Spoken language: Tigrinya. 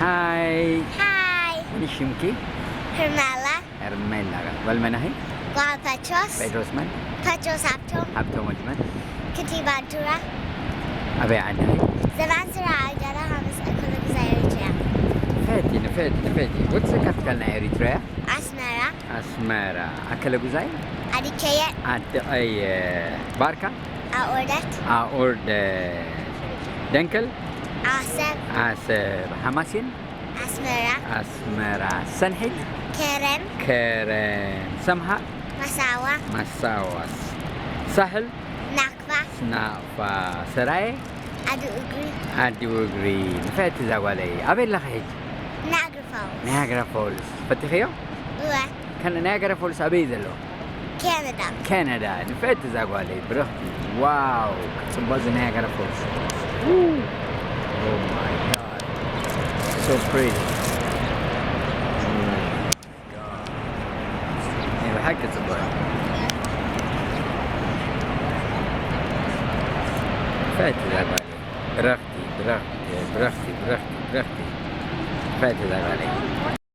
ሃይ። ሃይ። መን እዩ ሽምኪ? ሄርሜላ። ሄርሜላ። ጓል መን ኢኺ? ጓል ፓትሮስ። ጴጥሮስ መን? ፓትሮስ ሃብቶም። ሃብቶም ወዲ መን? ከንቲባ ዱራ። ኣበይ ዓዲ ኢኺ? ዘባን ስራ ኣገዳ ሃምስ ኣከለ ግዛይ ኤሪትሪያ። ፈቲ ንፈቲ ንፈቲ። ወትሰካ ትካል ናይ ኤሪትሪያ? ኣስመራ። ኣስመራ። ኣከለ ጉዛይ? ኣዲከየ። ኣዲ ቀየ። ባርካ? ኣኦደት። ኣኦርደ። ደንከል? ኣሰብ። ኣሰብ። ሓማሴን? ኣስመራ። ኣስመራ። ሰንሒት? ከረን። ከረን። ሰምሃር? ማሳዋ። ማሳዋስ። ሳሕል? ናቅፋ። ናቕፋ። ሰራየ? ኣዲ እግሪ። ኣዲ ውግሪ። ንፈቲ እዛ ጓለይ። ኣበይ ኣለኻ ሕጂ? ናግሪ ፋውስ። ናያግራ ፎልስ ፈቲኽዮ? እወ። ከን ናያግራ ፎልስ ኣበይ ዘሎ? ካናዳ። ካናዳ። ንፈቲ እዛ ጓለይ ብርኽቲ። ዋው፣ ክጽብቕ እዚ ናያግራ ፎልስ። Oh my God. So pretty. ናይ ብሓቂ ጽቡቕ። ፈቲ እዛ ጓለይ። ብርኽቲ፣ ብርኽቲ፣ ብርኽቲ፣ ብርኽቲ፣ ብርኽቲ። ፈቲ እዛ ጓለይ።